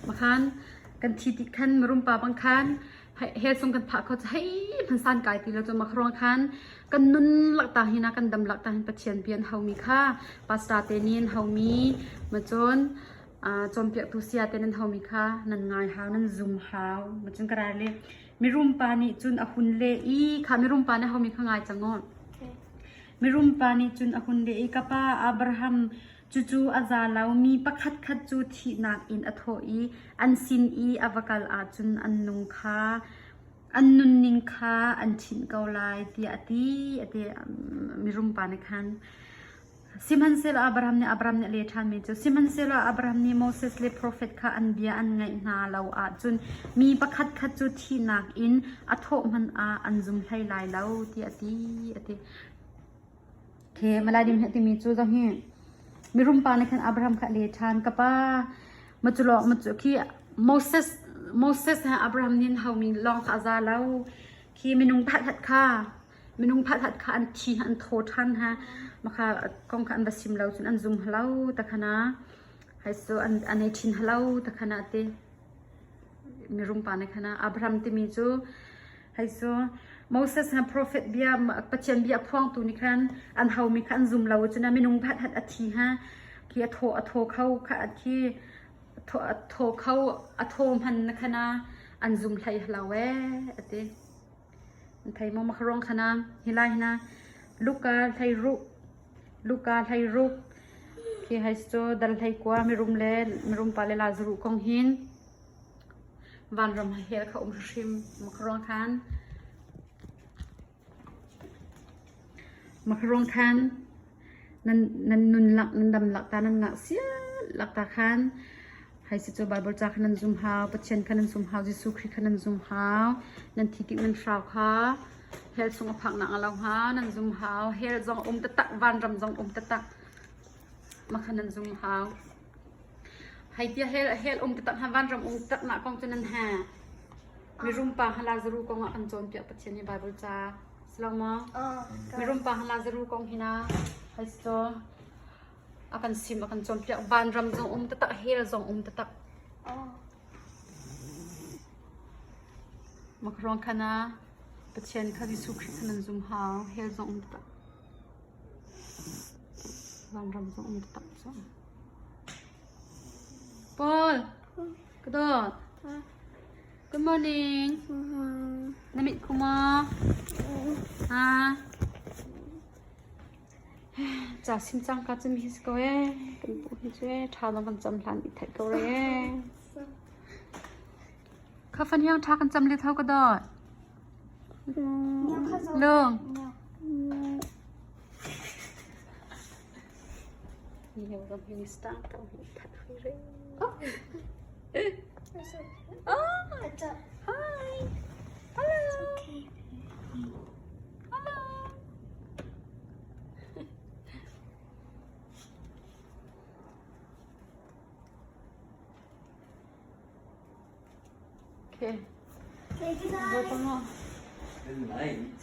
Makhan kan thi tik khan mirum pa bang khan hell sung kan phah kho cu hei hman san kai ti lo cu makharuang khan kan nun lakta hina kan dam lakta hin Pathian bian haumi kha pastor te nin haumi macun cawnpiaktu sia te nan haumi kha nan ngai hau nan zum hau macun ka rai le mirum pa nih cun a hun le i kha mirum pa nih haumi kha ngai cang o mirum pa nih cun a hun le i ka pa Abraham Cucu a za lo mi pakhatkhat cu thihnak in a thawh i an sin i a va kal ahcun an nung kha an nunning kha an ṭhinh ko lai tiah a ti a ti mirum pa nih khan. Sihmanhsehlaw Abraham nih Abraham nih a leh ṭhanmi cu sihmanhsehlaw Abraham nih Moses le profet kha an bia an ngaih hna lo ahcun mi pakhatkhat cu thihnak in a thawh hmanh ah an zum hlei lai lo tiah a ti a ti. Khi Malai dim heh timi cu zong hi mirum pa nih khan Abraham kha a le ṭhan. Ka pa, macu lawng macu khi Moses Moses he Abraham nih an homi lawng kha a za lo. Khi minung phatkhat kha minung phatkhat kha an thi an thaw ṭhan ha. Makha kong kha an va sim lo cun an zum halo ta khana. Hai cu an an ei ṭhin halo ta khana te. Mirum pa nih khan Abraham timi cu hei cu Moses ha profet bia Pathian bia phuangtu nih khan an homi kha an zum lo cun minung pakhat hat a thi ha khi a thaw a thaw kho kha khi a thaw kho a thaw hman na khana an zum hlei hlo e ati an thei mo makharong khana hilai hina Luka hlei ruk Luka hlei ruk khi hai cu dal hlei kua mirum le mirum pa le Lazaruh kong hin vanram hell kha um hrim makharong khan makharong khan nan nan nun lak nan dam lak ta nan ngah sial lak ta khan hai si cu Bible ca kha nan zum hau Pathian kha nan zum hau Jesuh Khrih kha nan zum hau nan thi tik nan hrau kha hell chung a phak nak lo ha nan zum hau hell zong um taktak vanram zong um taktak makha nan zum hau Hei tia hell hell um taktak ha vanram um taktak nak kong cu nan ha mirum pa ha Lazaru kong ah kan cawnpiak Pathian nih Bible ca silo maw mirum pa ha Lazaru kong hina hei so a kan sim a kan cawnpiak vanram zong um taktak hell zong um taktak Makruang khan ah Pathian kha Jesuh Khrih kha nan zum hau. Hell zong um taktak. Vanram zong um taktak cu. Paul, ka dawt. Good morning. Na mit khu maw? Ha? Ca sim cangka cu mi hi si ko ee. Kan pu hi cu ee ṭha zong kan cam hlan i theih ko re ee. Kha fan hiang ṭha kan cam le tho ka dawt. Lung. Ni ram hi ni stang to hi that hui re. Oh. Hi. Hello. Hello. Okay. Okay, good night. Good Good night.